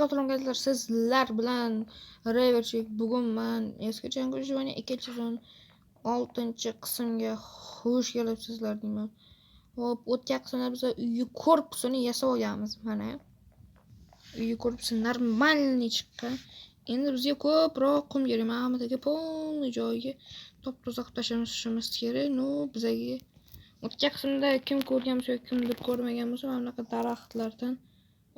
Oturumlar sizlar bilan Reverchik. Bugun man eski Jungle Journey 2-sezon 6-qismga xush kelibsizlar deyman. Hop, o'tgan qismda biz uyi korpusini yasab olganmiz mana. Uyi korpusi normalniy chiqqan. Endi bizga ko'proq qum kerak. Mana bu yerga polniy joyiga top-toza qilib tashlashimiz kerak. No, bizaga o'tgan qismda kim ko'rgan bo'lsa yoki kimdir ko'rmagan bo'lsa, mana bunaqa daraxtlardan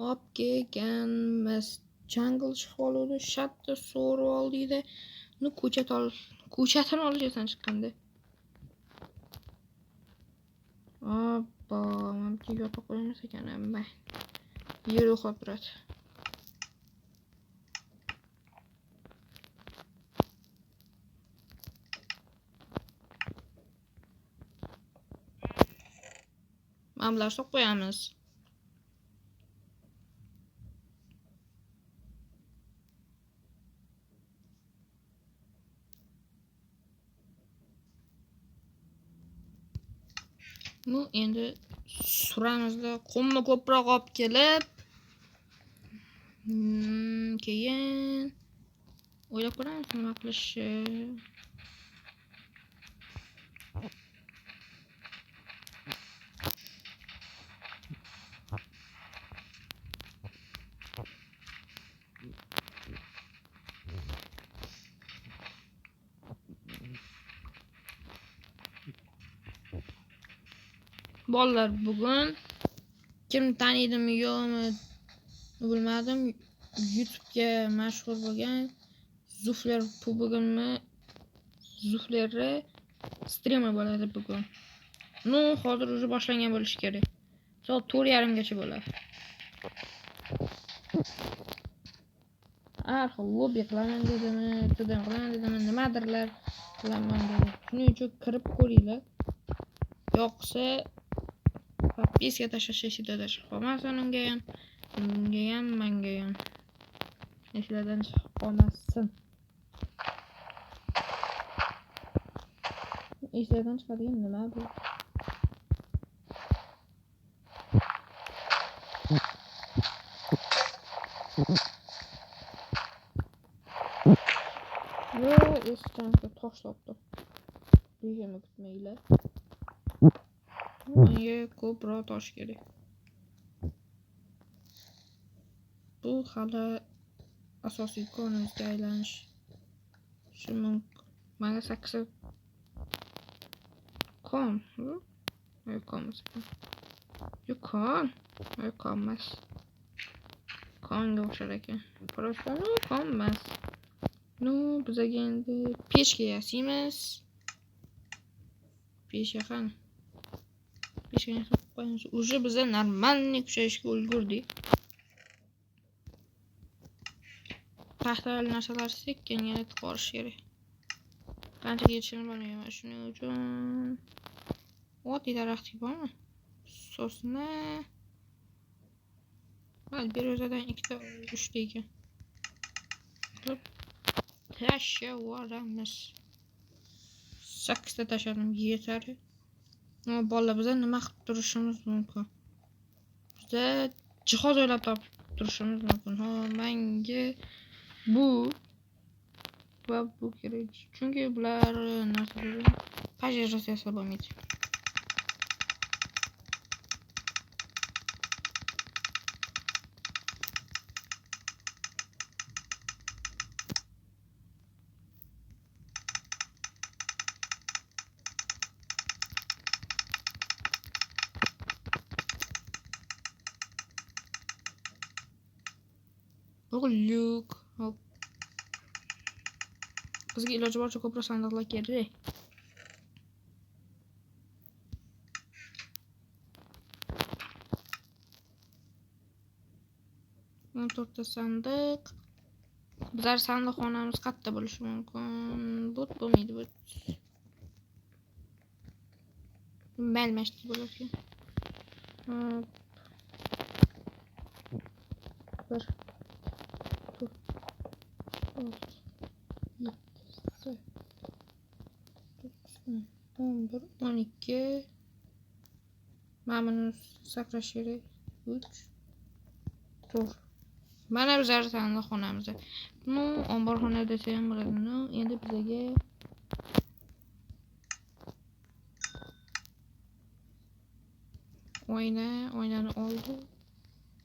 olib kelganmiz. Jungle chiqib oluvdi, shatda so'rib oldikda. Uni ko'chat ol, ko'chatini olish esdan chiqqanda. Obbo, mana bu yerga yotoq qo'yamiz ekan, amma. Yer uxlab turadi. Mana bularni solib qo'yamiz. Bu endi suramizda qumni ko'proq olib kelib, keyin o'ylab ko'ramiz nima qilishni. Bolalar bugun kim taniydimi yo'qmi bilmadim. YouTube'ga mashhur bo'lgan Zufler bugunmi? Zuflerni strimi bo'ladi bugun. Ну, hozir уже boshlangan bo'lishi kerak. Soat 4:30 gacha bo'ladi. Har xil lobby qilaman dedimi, TDM qilaman dedimi, nimadirlar qilaman dedi. Shuning uchun kirib ko'ringlar. Yoqsa podpiska tashlash esingizdan chiqib qolmasin unga ham, unga ham, menga ham. Esingizdan chiqib qolmasin. Esingizdan chiqadigan nima bu? Yo, esdan tashlabdi. Rejimni kutmanglar. Menga ko'proq tosh kerak. Bu hali asosiy konimizga aylanishi mumkin. Menga 8 kon. Yo'q, kon emas. Yo'q, kon. Yo'q, kon emas. Konga o'xshar ekan. Просто kon emas. Ну, bizaga endi pechka yasaymiz. Pechka qani? Pechka yasab qo'yamiz. Уже biza normalniy kuchayishga ulgurdik. Paxtali narsalar sekin yana tiqib kerak. Qanchaga yetishini bilmayman. Shuning uchun oddiy daraxtlik bormi? Sosna. Hali berozadan 2ta 3 ta ekan. Qilib tashlavoramiz. 8 ta tashladim, yetadi. Bolalar, biza nima qilib turishimiz mumkin? Biza jihoz o'ylab topib turishimiz mumkin. Ha, menga bu va bu kerak. Chunki bular narsalarni pajirasi yasab bo'lmaydi. Lyuk. Hop. Bizga iloji boricha ko'proq sandiqlar kerak. Mana to'rtta sandiq. Bizlar sandiqxonamiz qayerda bo'lishi mumkin? Bu bo'lmaydi, bu. Mayli, bo'lar ekan. Hop. 1 4 6 7 8 9 10 11 12. Mana buni saqlash kerak. 3 4. Mana bizlar sandiqxonamiz. Ну, omborxona desa ham bo'ladi. Ну, endi bizaga oyna, oynani oldi.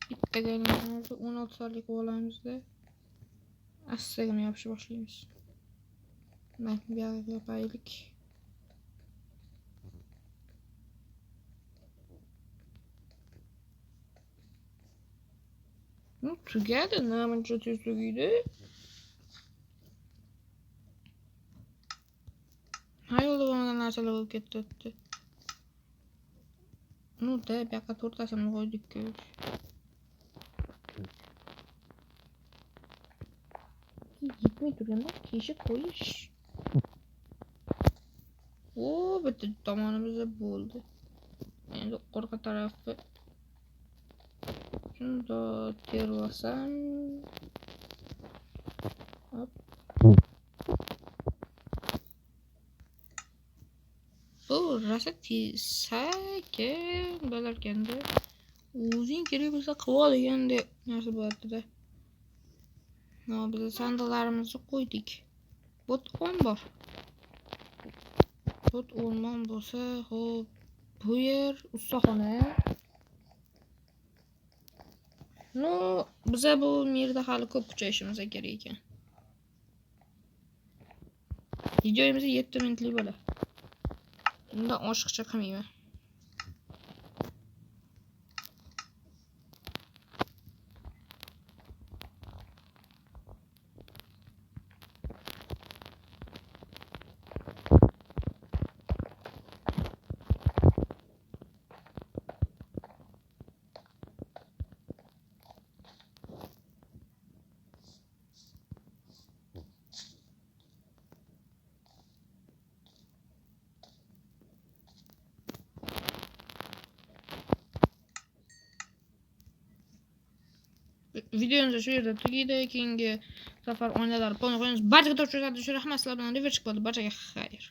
Bittaga aylantiramiz, 16 soatlik olamizda astagina yopishib boshlaymiz. Mana bu yoqqa yopaylik. Ну, tugadi, namuncha tez tugaydi. Hayolda bo'lmagan narsalar bo'lib ketdi. Ну, da, bu yoqqa to'rttasini qo'ydik-ku. Yetmay turganda teshik qo'yish. O, bitta tomonimizda bo'ldi. Endi orqa tarafi shundoq terib olsam. Hop. Bu rosa sekin bo'larkanda o'zing kerak bo'lsa qilib ol degandek narsa bo'ladida. Biz sandiqlarimizni qo'ydik. Bu ombor. Bu o'rmon bo'lsa, xo'p, bu yer ustaxona. Ну, biza bu yerda hali ko'p kuchayishimiz kerak ekan. Videomiz 7 minutlik bo'ladi. Bundan oshiqcha qilmayman. Videomiz shu yerda tugaydi. Keyingi safar oynalar polni qo'yamiz. Barchaga topshiriqlar, rahmat, sizlar bilan Riverchik bo'ldi. Barchaga xayr.